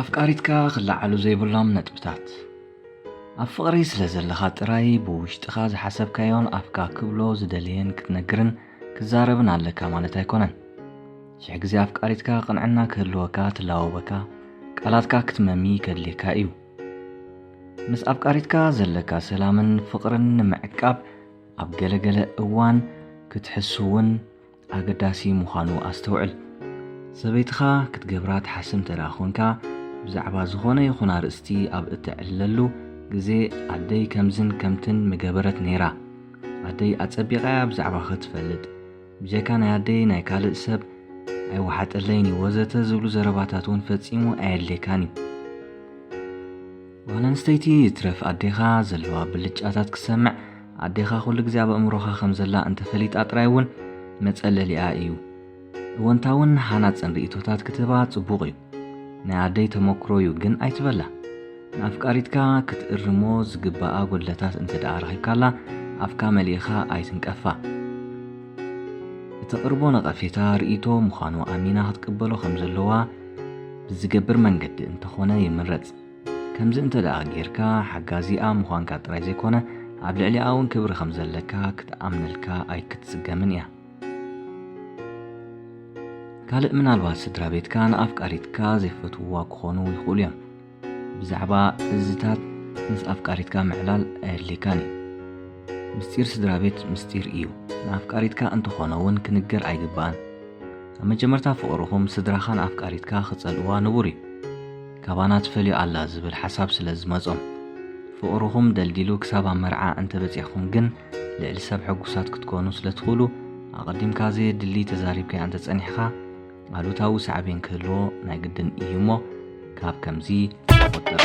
ኣፍቃሪትካ ክለዓሉ ዘይብሎም ነጥብታት። ኣብ ፍቕሪ ስለ ዘለኻ ጥራይ ብውሽጥኻ ዝሓሰብካዮን ኣፍካ ክብሎ ዝደለየን ክትነግርን ክዛረብን ኣለካ ማለት ኣይኮነን። ሽሕ ግዜ ኣፍቃሪትካ ቅንዕና ክህልወካ ትላወበካ፣ ቃላትካ ክትመሚ ከድልየካ እዩ። ምስ ኣፍቃሪትካ ዘለካ ሰላምን ፍቕርን ንምዕቃብ ኣብ ገለገለ እዋን ክትሕሱ እውን ኣገዳሲ ምዃኑ ኣስተውዕል። ሰበይትኻ ክትገብራ ትሓስብ እንተ ደኣ ኾንካ፣ ብዛዕባ ዝኾነ ይኹን ኣርእስቲ ኣብ እተዕልለሉ ግዜ፣ ኣደይ ከምዝን ከምትን ምገበረት ነይራ፣ ኣደይ ኣጸቢቓ እያ ብዛዕባኺ ትፈልጥ፣ ብጀካ ናይ ኣደይ ናይ ካልእ ሰብ ኣይወሓጠለይን እዩ፣ ወዘተ ዝብሉ ዘረባታት እውን ፈጺሙ ኣየድልየካን እዩ። ጓል ኣንስተይቲ ይትረፍ ኣዴኻ ዘለዋ ብልጫታት ክሰምዕ፣ ኣዴኻ ኩሉ ግዜ ኣብ ኣእምሮኻ ከም ዘላ እንተፈሊጣ ጥራይ እውን መጸለሊኣ እዩ። እወንታውን ሃናጽን ርእይቶታት ክትህባ ጽቡቕ እዩ። ናይ ኣደይ ተመክሮ እዩ ግን ኣይትበላ። ንኣፍቃሪትካ ክትእርሞ ዝግባኣ ጎድለታት እንተ ደኣ ረኺብካላ ኣፍካ መሊእኻ ኣይትንቀፋ። እተቕርቦ ነቐፌታ ርእይቶ ምዃኑ ኣሚና ክትቅበሎ ከም ዘለዋ ብዝገብር መንገዲ እንተኾነ ይምረጽ። ከምዚ እንተ ደኣ ጌርካ ሓጋዚኣ ምዃንካ ጥራይ ዘይኮነ ኣብ ልዕሊኣ እውን ክብሪ ከም ዘለካ ክትኣምነልካ ኣይክትጽገምን እያ። ካልእ ምናልባት ስድራ ቤትካ ንኣፍቃሪትካ ዘይፈትውዋ ክኾኑ ይኽእሉ እዮም። ብዛዕባ እዝታት ምስ ኣፍቃሪትካ ምዕላል ኣየድልየካን እዩ። ምስጢር ስድራ ቤት ምስጢር እዩ። ንኣፍቃሪትካ እንተኾነ እውን ክንገር ኣይግባእን። ኣብ መጀመርታ ፍቕርኹም ስድራኻን ኣፍቃሪትካ ክጸልእዋ ንቡር እዩ። ካባና ትፈልዮ ኣላ ዝብል ሓሳብ ስለ ዝመጾም። ፍቕርኹም ደልዲሉ ክሳብ ኣብ መርዓ እንተበጺሕኩም ግን ልዕሊ ሰብ ሕጉሳት ክትኮኑ ስለ ትኽእሉ ኣቐዲምካ ዘየድሊ ተዛሪብካያ እንተጸኒሕካ ኣሉታዊ ሳዕቤን ክህልዎ ናይ ግድን እዩ እሞ ካብ ከምዚ ተቖጠብ።